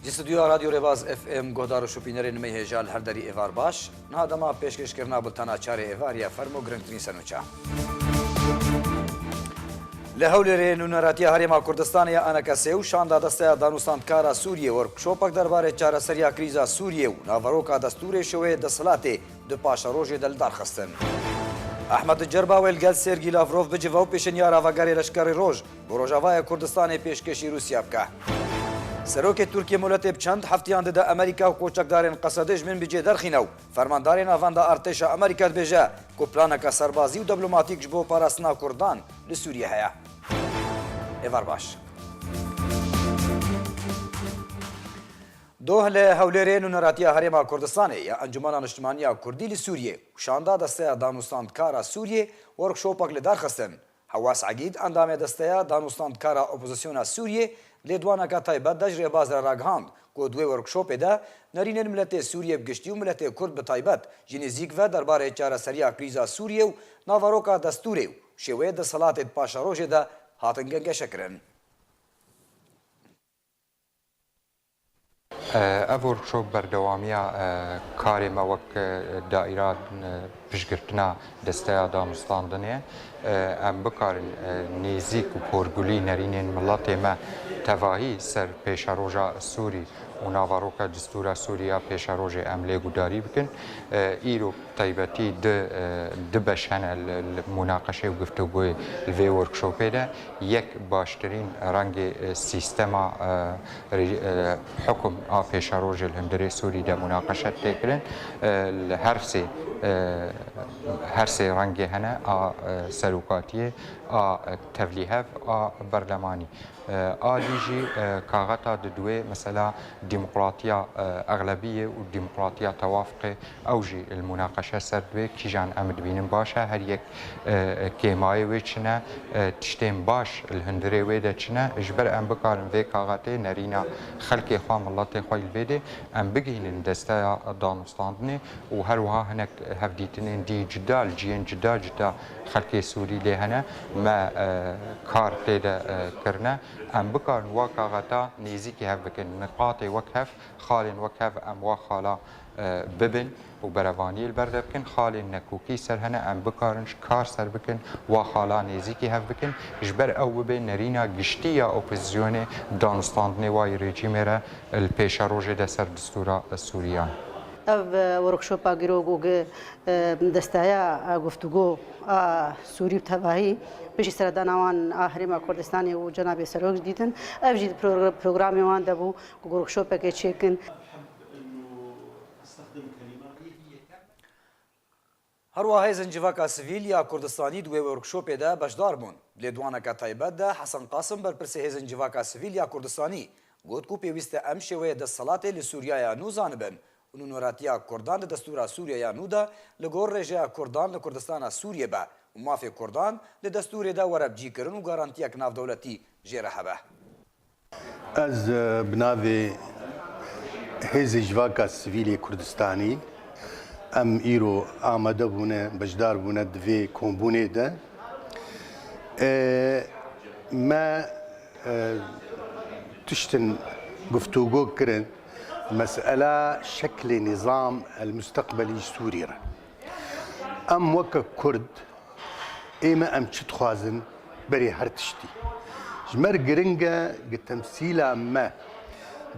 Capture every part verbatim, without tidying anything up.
Ji stûdyoya Radyo Rêbaz F M guhdar û şopînerên me hêja li her derî êvar baş. Niha dema pêşkêşkirina bultena çarê êvarî ye, fermo girîngtirîn sernoça. Li Hewlêrê nûneratiya Herêma Kurdistanê ya A N K S û şanda Desteya Danûstandkara Sûriyê workshopek derbarê çareseriya krîza Sûriyê û naveroka destûrê şêweyê desthilatê di paşerojê de li dar xistin. Ehmed Cerba wê li gel Sergî Lavrov bicive û pêşinyara vegerê Leşkerê Roj bo Rojavayê Kurdistanê pêşkêşî Rûsya bike. Serokê Tirkiyê muhletê bi çend heftiyan dide Amerîka û koçekdarên Qesedê ji min bicê derxîne û fermandarê navenda artêşa Amerîka dibêje ku planeke serbazî û diplomatîk ji bo parastina Kurdan li Sûriyê heye. Êvar baş. Doh li Hewlêrê nûneratiya Herêma Kurdistanê ya Encûmena Niştimanî ya Kurdî li Sûriyê û şanda Desteya Danûstandkara Sûriyê workshopek li dar xistin. Hewas Egîd, endamê Desteya Danûstandkara Opozisyona Sûriyê, lêdwaneke taybet de ji Rêbaz re ragihand ku di wê workshopê de nerînên miletê Sûriyê bi giştî û miletê Kurd bi taybet ji nêzîk ve derbarê çareseriya krîza Sûriyê û naveroka destûrê û şêweyê desthilatê di paşerojê de hatin gengeşekirin. Ev workshop berdewamiya karê me wek daîra piştgirtina Desteya Danûstandinê ye. Em bikarin nêzîk û porgulî nerînên miletê me tevahî ser pêşeroja Sûrî û naveroka destûra Sûrî ya pêşerojê em lê guhdarî bikin. Îro taybetî du, du beş hene li, li munaqeşê û guftûgoyê li vê workshopê de. Yek, baştirîn rengê, e, sîstema, e, rê-, e, hukum a pêşerojê li hundirê Sûrî de munaqeşe tê kirin. E, li her sê, e, her sê rengê hene a, e, serokatiyê, a, e, tevlîhev, a berlemanî. E, a dî jî, e, kaxeta di duwê mesela demokratiya, e, exlebiyê û demokratiya tewafiqê, ew jî li munaqeşe ser dibê, kîjan em dibînin baş e, her yek, e, kêmayê wê çi ne, e, tiştên baş li hundirê wê de çi ne, ji ber em bikarin vê kaxetê nerîna xelkê xwe, miletê xwe li vê dê em bigihînin Desteya Danûstandinê û her wiha hinek hevdîtinên dî cuda li cihên cuda cuda xelkê Sûrî lê hene, me, e, kar tê de, e, kirine. Em bikarin wa kaxeta nêzîkî hev bikin, niqatê wek hev, xalên wek hev em wa xala, e, bibin û berevaniyê li ber de bikin. Xalên nekokî ser hene, em bikarin ji kar ser bikin, wa xala nêzîkî hev bikin. Ji ber ew bibe nerîna giştî ya opozîsyonê danûstandinê wa yî rejîmê re li pêşerojê de ser destûra Sûriyan. Ev, e, workshopa giro ku gi, e, desteya, e, guftûgo a Sûrî bi tevahî piştî seredana wan a Herêma Kurdistanê û cenabê Serok jî dîtin. Ev jî di progr-, programê wan de bû ku workshopekê çêkin. Her wiha hêzên civaka sivîl ya Kurdistanî di wê workshopê de beşdar bûn. Lêdwaneke taybet de Hesen Qasim, berpirsê hêzên civaka sivîl ya Kurdistanî, got ku pêwîst e em şêweyê desthilatê li Sûriyaya nû zanibin û nûneratiya Kurdan di destûra Sûriyaya nû de li gor rêjeya Kurdan li Kurdistana Sûriyê be û mafê Kurdan li destûrê de were bicîkirin û garantiyek navdewletî jê re hebe. Ez, e, bi navê Hêzê Civaka Sivîlê Kurdistanî, em îro amade bûne, beşdar bûne di vê kombûnê de. E, me, e, tiştin guftûgo kirin, mesela şeklê nîzam el musteqbelî ji Sûrî re. Em weke Kurd, ê me em çi dixwazin berê her tiştî. Ji me re giring e gi temsîla me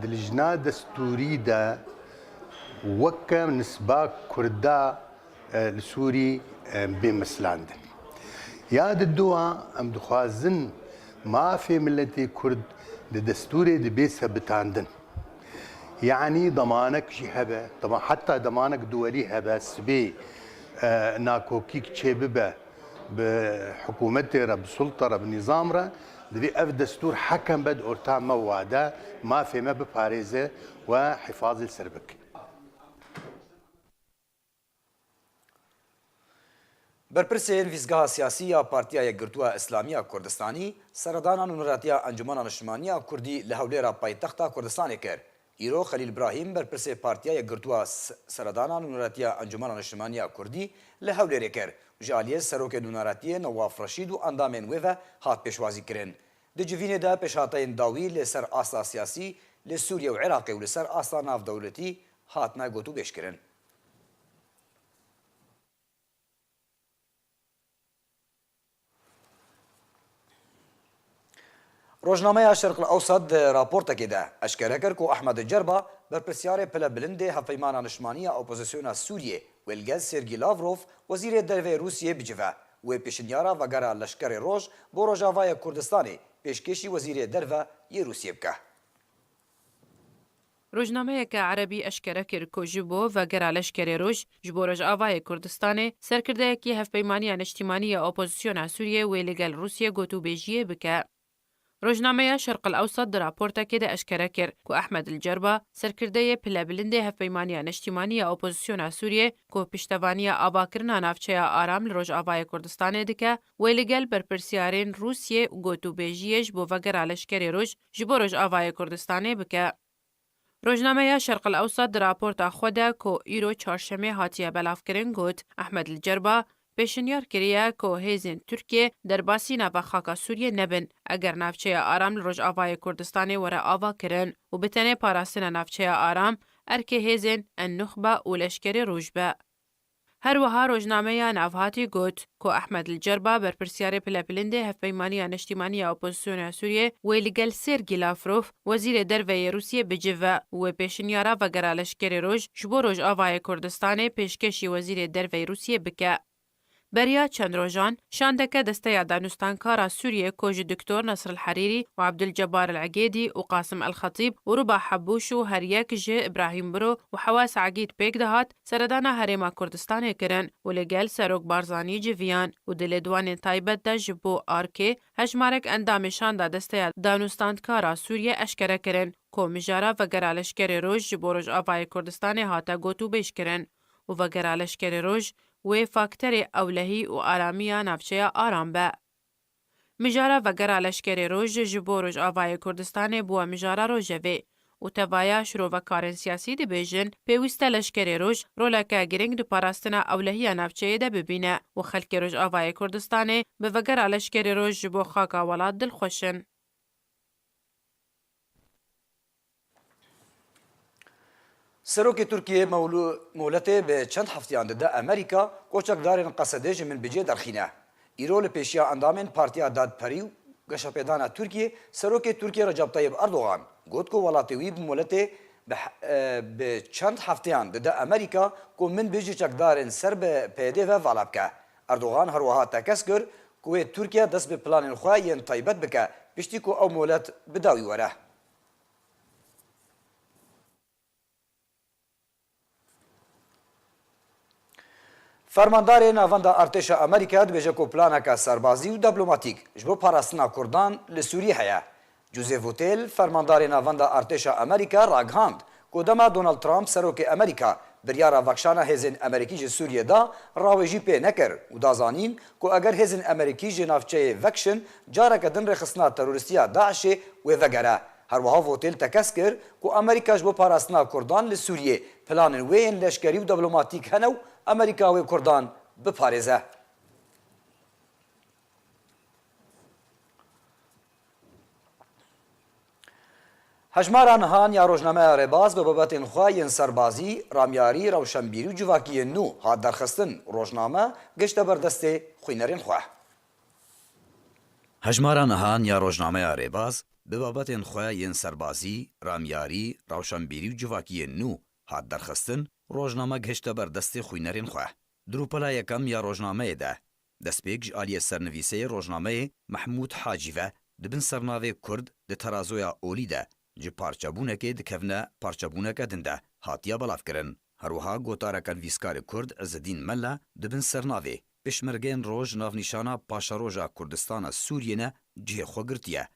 di lijna destûrî de weke nisba Kurda, e, li Sûrî, e, bê mislandin. Ya di dua em dixwazin mafê miletê Kurd di destûrê de bê sebitandin. Yanî demanek jî hebe, dema-, heta demanek duwelî hebe, sibê, e, nakokîk çêbibe bi hikûmetê re, bi sulta re, bi nîzam re, divê ev destûr hekem be di orta me wa de, mafê me biparêze we hifazê li ser bike. Berpirsê Nivîsgeha Siyasî ya Partiya Yekgirtûa Îslamî ya Kurdistanî seredana nûneratiya Encûmena Niştimanî ya Kurdî li Hewlêra paytexta Kurdistanê kir. Îro Xelîl Brahîm, berpirsê Partiya Yekgirtûa S-, seredana nûneratiya Encûmena Niştimanî ya Kurdî li Hewlêrê kir û ji aliyê serokê nûneratiyê Newaf Reşîd û endamên wê ve hat pêşwazîkirin. Di civînê de pêşhateyên dawî li ser asta siyasî li Sûriye û Iraqê û li ser asta navdewletî hatine gotûbêjkirin. Rojnameya Şerq el Ewsat di raportekê de eşkere kir ku Ehmed Cerba, berpirsyarê pilebilindê Hevpeymana Niştimaniya Opozisyona Sûriyê, wê li gel Sergî Lavrov, wezîrê derve yê Rûsiyê bicive, wê pêşinyara vegera leşkerê roj bo Rojavayê Kurdistanê pêşkêşî wezîrê derve yê Rûsiyê bike. Rojnameyeke erebî eşkere kir ku ji bo vegera leşkerê roj ji bo Rojavayê Kurdistanê, serkirdeyekî Hevpeymaniya Niştimanî ya Opozisyona Sûriyê wê li gel Rûsiyê gotûbêjiyê bike. Rojnameya Şerq el Ewsat di raportekê de eşkere kir ku Ehmed el Cerba, serkirdeyê pilebilindê Hevpeymaniya Niştimanî ya Opozisyona Sûriyê ku piştevaniya avakirina navçeya aram li Rojavayê Kurdistanê dike, wê li gel berpirsyarên Rûsiyê gotûbêjiyê ji bo vegera leşkerê roj ji bo Rojavayê Kurdistanê bike. Rojnameya Şerq el Ewsat di raporta xwe de ku îro çarşemê hatiye belavkirin got, Ehmed el Cerba pêşinyar kiriye ku hêzên Tirkiyê derbasî nava xaka Sûriyê nebin, eger navçeya aram li Rojavayê Kurdistanê were avakirin û bi tenê parastina navçeya aram erkê hêzên en-Nuxba û leşkerê roj be. Her wiha rojnameya navhatî got ku Ehmed el Cerba, berpirsyarê pilepilindê Hevpeymaniya Neştîmanî ya Opozisyona Sûriyê, wê li gel Sergî Lavrov, wezîrê derve yê Rûsiyê bicive û wê pêşinyara vegera leşkerê roj ji bo Rojavayê Kurdistanê pêşkêşî wezîrê derve yê Rûsiyê bike. Beriya çend rojan, şandeke Desteya Danûstankara Sûriyê ku ji Doktor Nasr el Herîrî û Abdulcebar el Egêdî û Qasim el Xetîb û Ruba Hebûş û her yek ji Îbrahîm Biro û Hewa Saegîd pêk dihat, seredana Herêma Kurdistanê kirin û li gel Serok Barzanî civiyan û di lêdwanên taybet de ji bo arkê hejmarek endamê şanda Desteya Danûstantkara Sûriyê eşkere kirin ku mijara vegera leşkerê roj ji bo Rojavayê Kurdistanê hate gotûbêjkirin û vegera leşkerê roj wê fakterê ewlehî û aramiya navçeya aram be. Mijara vegera leşkerê roj ji bo Rojavayê Kurdistanê bûye mijara rojevê û tevaya şirovekarên siyasî dibêjin, pêwîst e leşkerê roj roleke giring di parastina ewlehiya navçeyê de bibîne û xelkê Rojavayê Kurdistanê bi vegera leşkerê roj ji bo xaka welat dilxweş in. Serokê Tirkiyê Mewlû-, Moletê bi çend hefteyan dide Amerîka, ku çekdarên Qesedê ji Minbicê derxîne. Îro li pêşiya endamên Partiya Dadperî û Geşepêdana Tirkiyê, Serokê Tirkiyê Recep Tayyip Erdogan got ku welatê wî bi Moletê bi he-, e, bi çend hefteyan dide Amerîka, ku Minbic ji çekdarên ser bi P Y D ve vala bike. Erdogan her wiha tekez kir ku wê Tirkiye dest bi planên xwe yên taybet bike, piştî ku ew Molet bi dawî were. Fermandarê Navenda Artêşa Amerîka dibêje ku planeke serbazî û diplomatîk ji bo parastina Kurdan li Sûriyê heye. Joseph Votel, fermandarê Navenda Artêşa Amerîka ragihand ku dema Donald Trump, serokê Amerîka, biryara vekişana hêzên Amerîkî ji Sûriyê da, rawêjî pê nekir û da zanîn ku eger hêzên Amerîkî ji navçeyê vekişin, careke din rêxistina terorîstî ya DAIŞê wê vegere. Her wiha Votel tekez kir ku Amerîka ji bo parastina Kurdan li Sûriyê planên wê yên leşkerî û diplomatîk hene û Amerîka wê Kurdan biparêze. Hejmara nihan ya rojnameya Rêbaz bi babetên xwe yên serbazî, ramyarî, rewşenbîrî û civakî yên nû hat derxistin. Rojname gihişte ber destê xwînerên xwe. Hejmara nihan ya rojnameya Rêbaz bi babetên xwe yên serbazî, ramyarî, rewşenbîrî û civakî yên nû hat derxistin, rojname gihişte ber destê xwînerên xwe. Di rûpela yekem ya rojnameyê de, destpêk ji aliyê sernivîseyê rojnameyê Mehmûd Hacî ve di bin sernavê Kurd di terazoya olî de ji parçebûnekê dikevine parçebûneke din de hatiye belavkirin. Her wiha gotareke nivîskarê Kurd Izedîn Mela di bin sernavê Pêşmergeyên Roj navnîşana Paşeroja Kurdistana Sûriyê ne cihê xwe girtiye.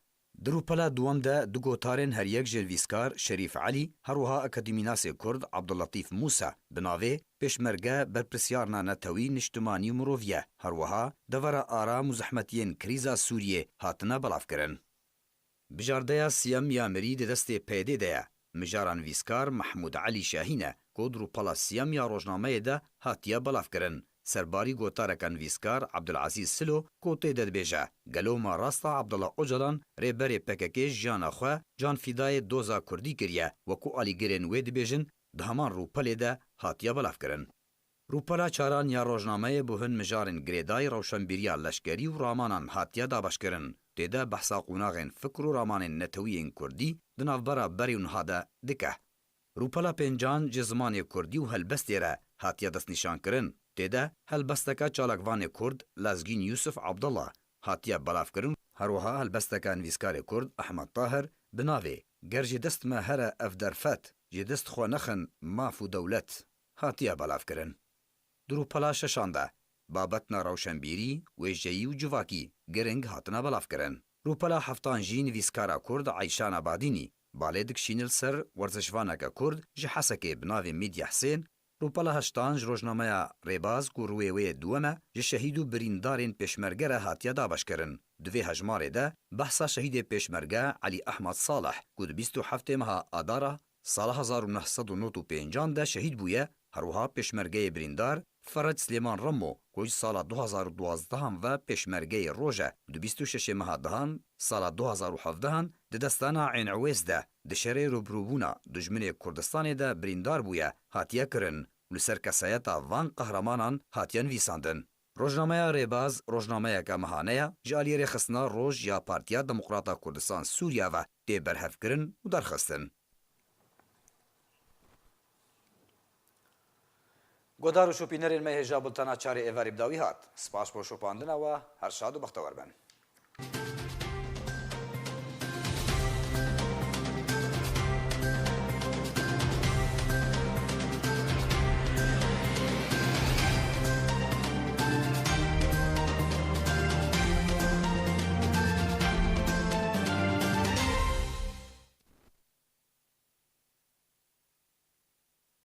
Di rûpela duwem de du gotarên her yek ji nivîskar Şerîf Elî, her wiha akademînasê Kurd Abdulletîf Mûsa bi navê Pêşmerge berpirsyarina netewî, niştimanî û mirovî ye. Her wiha devera aram û zehmetiyên krîza Sûriyê hatine belavkirin. Bijardeya siyem ya mirî di destê P Y D de ye. Mijara nivîskar Mehmûd Elî Şahîn e, ku di rûpela siyem ya rojnameyê de hatiye belavkirin. serbarî gotareke nivîskar Abdulazîz Silo ku tê de dibêje, gelo ma rast e Abdullah Ocalan rêberê P K K jiyana xwe can fîdayê doza kurdî kiriye, wekû alîgirên wê dibêjin, di heman rûpelê de hatiye belavkirin. Rûpela çaran ya rojnameyê bo hin mijarên girêdayî rewşenbîriya leşkerî û ramanan hatiye dabeşkirin. Tê de behsa qonaxên fikr û ramanên netewî yên kurdî di navbera berê û niha de dike. Rûpela pêncan ji zimanê kurdî û helbestê re hatiye destnîşankirin. Tê de helbesteke çalakvanê kurd Lezgîn Yûsif Abdullah hatiye belavkirin. Her wiha helbesteke nivîskarê kurd Ehmed Tahir bi navê Ger ji dest me here ev derfet, ji dest xwe nexin maf û dewlet hatiye belavkirin. Di rûpela şeşan de babetna rewşenbîrî, wêjeyî û civakî giring hatine belavkirin. Rûpela heftan jî nivîskara kurd Eyşan Abadînî balê dikişîne li ser werzişvaneke kurd ji Hesekê bi navê Mîdya Hisên. Rûpela heştan ji rojnameya Rêbaz ku rûyê wê duwem e, ji şehîd û birîndarên pêşmerge re hatiye dabeşkirin. Di vê hejmarê de behsa şehîdê pêşmerge Elî Ehmed Salih ku di bîst û heftê meha Adara sala hezar û neh sed û nod û pêncan de şehîd bûye, her wiha pêşmergeyê birîndar Ferec Silêman Remo ku ji sala du hezar û duwazdehan ve pêşmergeyê roj e û di bîst û şeşê meha dehan sala du hezar û hevdehan di destana Ên Ewês de di şerê rûbirûbûna dijminê Kurdistanê de birîndar bûye, hatiye kirin û li ser kesayeta van qehremanan hatiye nivîsandin. Rojnameya Rêbaz rojnameyeke mehane ye, ji aliyê Rêxistina Roj ya Partiya Demokrata Kurdistan Sûriya ve tê berhevkirin û derxistin. Guhdar û şopînerên me, hêja bultena çarê êvarî bi dawî hat. Spas bo şopandina we, her şad û bextewer bin.